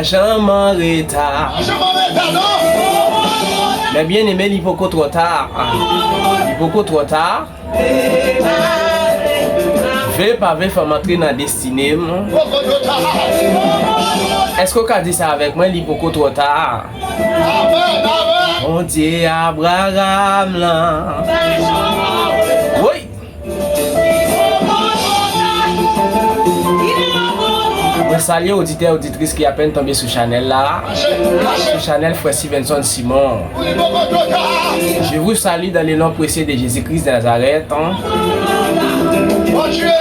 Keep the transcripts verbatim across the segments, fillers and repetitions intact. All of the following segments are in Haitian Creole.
Janm an reta. Janm an reta, non. Mes bien-aimés, li poko twò ta. Li poko twò ta. Vle pa vle, fò m antre nan destine m. Poko twò ta. Èske w ka di sa avèk mwen, li poko twò ta? Amèn, amèn. Bondye Abraram lan. Wi. Mwen salye oditè, oditris ki apèn tonbe sou chanèl la, sou chanèl Frè Stevenson Simon. Je vous salue dans le nom précieux de Jésus-Christ de Nazareth.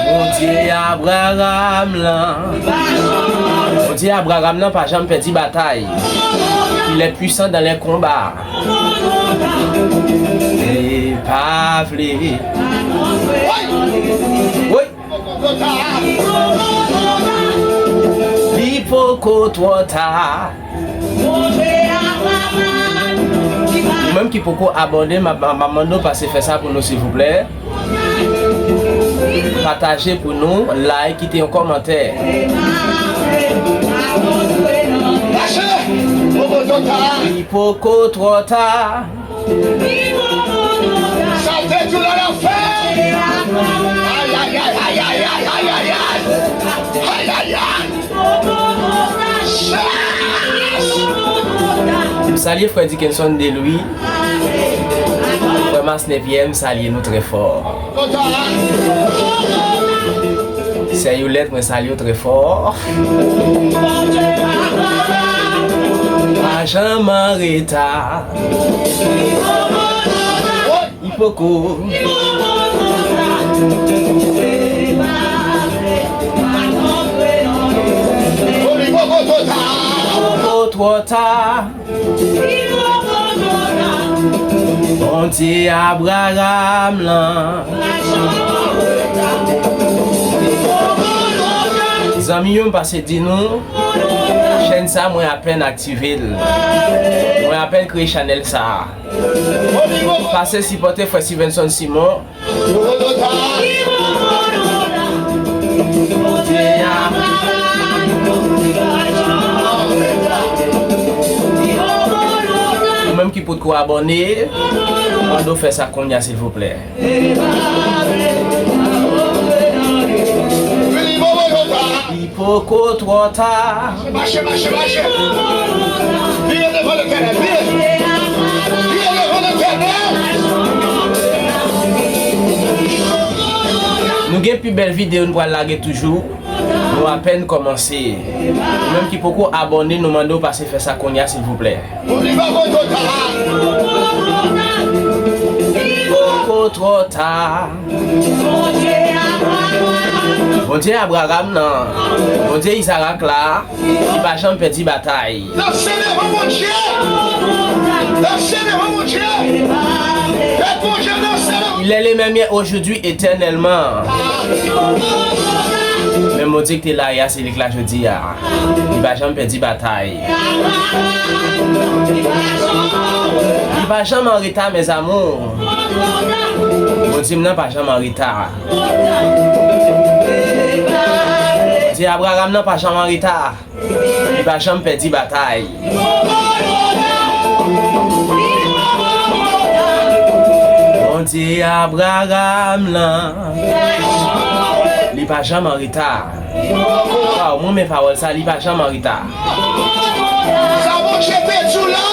Bondye Abraram lan. Bondye Abraram lan pa janm pèdi batay. Il est puissant dans les combats. E pa vle. Wi. Li poko twò ta. Ou menm ki poko abòne, m ap, m ap mande w pase fè sa pou nou, silvouplè. Pataje pou nou, like, kite yon kòmantè. Li poko twò ta. Sa te di w la l ap fè. Ayayay, ayayay, ayayay. Ayayay. M salye frè Dickenson Delouis, frè Masnevyè, m salye nou trè fò. Sè Yolèt, mwen salye w trè fò. Pa janm an reta. Li poko. Poko twò ta. Bondye Abraram lan. Zanmi yo, m pase di nou, chèn sa, mwen apèn aktive l. Mwen apèn kreye chanèl sa. Pase sipòte frè Stevenson Simon. Ou menm ki potko abòne, mande w fè sa kounye a, silvouplè. Li poko twò ta. Mache, mache, mache. Vire devan Letènèl, vire. Vire devan Letènèl. Nou gen pi bèl videyo nou pral lage toujou. Nou apèn kòmanse. Ou menm ki poko abòne, nou mande w pase fè sa kounye a, silvouplè. Poko twò ta. Bondye Abraram nan, Bondye Izarak la, li pa janm pèdi batay. Danse devan Bondye. Danse devan Bondye. Fè Bondye danse devan. Il est le même hier, aujourd'hui, éternellement. Men Bondye ki te la yè a, se li k la jodi a. Li pa janm pèdi batay. Li pa janm an reta, mes amours. Bondye m nan pa janm an reta. Bondye Abraram nan pa janm an reta. Li pa janm pèdi batay. Bondye Abraram lan, li pa janm an reta. Waw, mwen renmen pawòl sa, li pa janm an reta. Sa Bondye te di w la.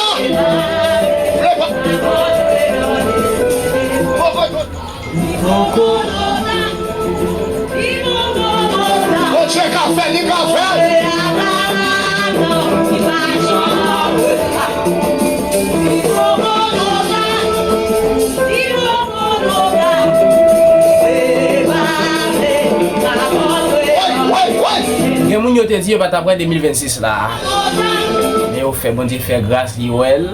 Poko. Bondye ka fè, li ka fè. Gen moun yo te di yo pa t ap wè de mil vennsis la. Men yo fè, Bondye fè gras, li wè l.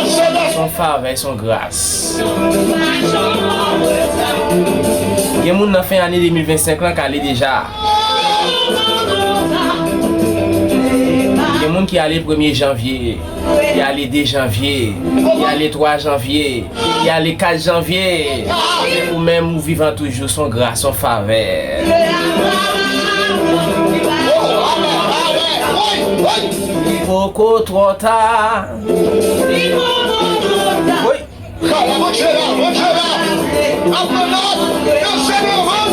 Se yon favè, se yon gras. Gen moun nan fen ane de mil vennsenk lan k ale deja. Gen moun ki ale premye janvye, ki ale de janvye, ki ale twa janvye, ki ale kat janvye. Ou menm, ou vivan toujou, se yon gras, se yon favè. Poko twò ta. Wi. Kala, monte la, monte la. Apre la, danse devan.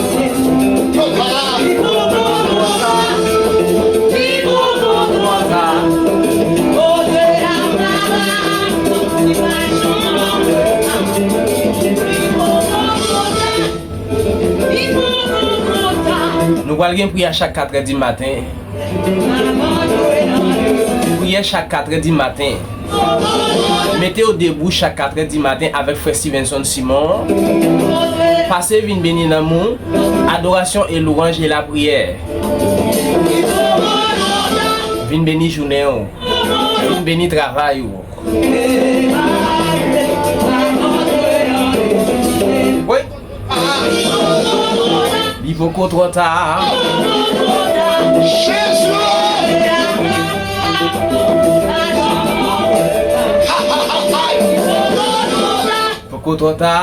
Twò ta. Nou pral gen priyè chak katrè di maten. Priyè chak katrè di maten. Mete w debou chak katrè di maten avèk frè Stevenson Simon. Pase vin beni nanm ou. Adorasyon e lwanj e lapriyè. Vin beni jounen w. Vin beni travay ou. Wi. Li poko twò ta. Poko twò ta.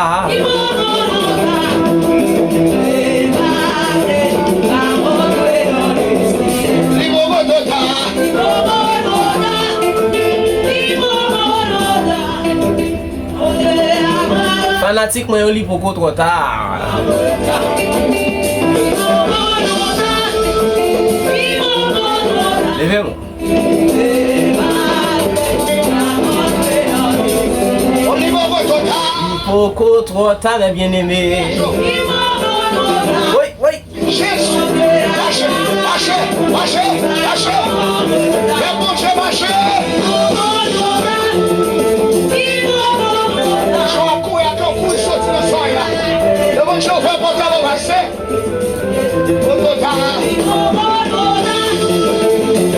Fanatik mwen yo, li poko twò ta. Leve mwen. Li poko twò ta, mes bien-aimés. Wi, wi. Jezi, mache, mache, mache, mache. Fè Bondye mache. Jan w ap kouri ak yon kouri soti nan soy la. Lè Bondye ouvè pòt la, w ap pase.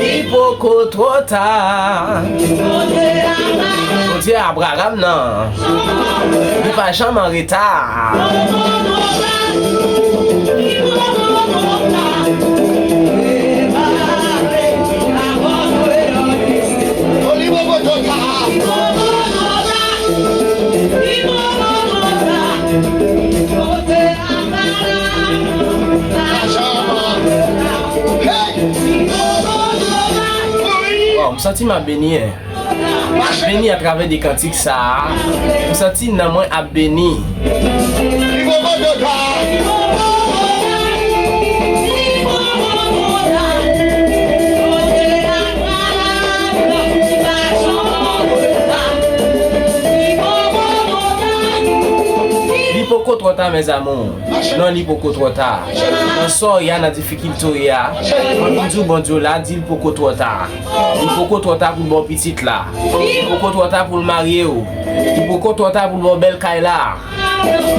Li poko twò ta. Bondye Abraram nan. Li pa janm an reta. Waw, m santi m ap beni, en. M ap beni atravè de kantik sa a. M santi nanm mwen ap beni. Li poko twò ta, mes amours. Non, li poko twò ta. Nan sa w ye a, nan difikilte w ye a, mwen vin di w Bondye w la, di l poko twò ta. Li poko twò ta pou l ba w pitit la. Li poko twò ta pou l marye w. Li poko twò ta pou l ba w bèl kay la.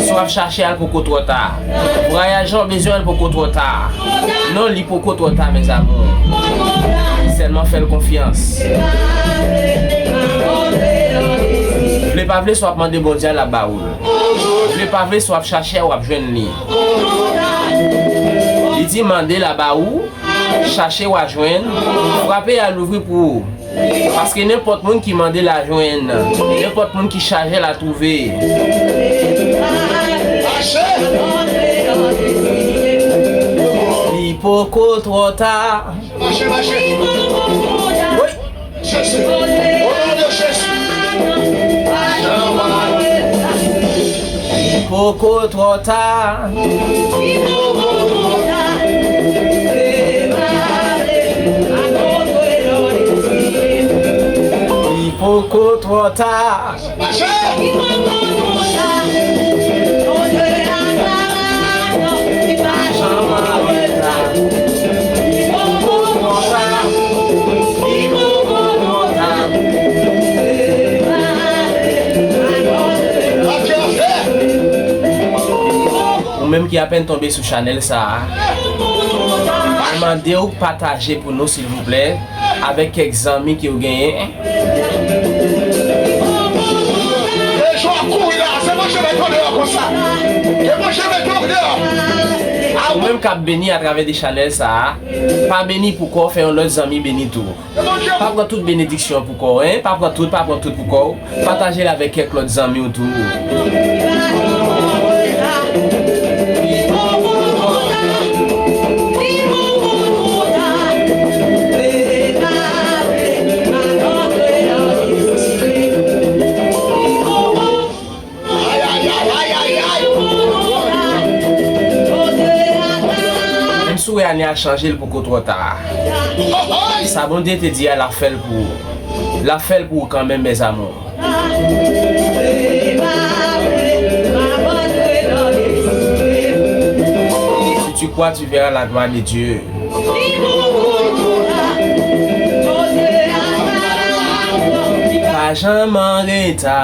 Si w ap chache a, l poko twò ta. Vwayaj la w bezwen, l poko twò ta. Non, li poko twò ta, mes amours. Sèlman fè l konfyans. Vle pa vle, si w ap mande Bondye a, l ap ba ou l. Vle pa vle, si w ap chache a, w ap jwenn li. Li di, mande, l a ba ou. Chache, w a jwenn. Frape, a louvri pou ou. Paske nenpòt moun ki mande, l a jwenn. Nenpòt moun ki chache, l a twouve. Li poko twò ta. Mache, mache. Wi. Jezi. O non de Jezi. Poko twò ta. Li poko twò ta. Ou menm ki apèn tonbe sou chanèl sa a, mwen mande w pataje pou nou, silvouplè, avèk kèk zanmi ke w genyen. Deja w ap kouri la, se manje mete w deyò konsa. Se manje mete w deyò. Ou menm k ap beni atravè de chanèl sa a, pa beni pou kò w, fè yon lòt zanmi beni tou. Pa pran tout benediksyon pou kò w, en. Pa pran tout, pa pran tout pou kò w. Pataje l avèk kèk lòt zanmi w tou. Ane a chanje, l poko twò ta. Sa Bondye te di a, l ap fè l pou ou. L ap fè l pou ou kanmenm, mes amours. Si tu crois, tu verras la gloire de Dieu. Pa janm an reta.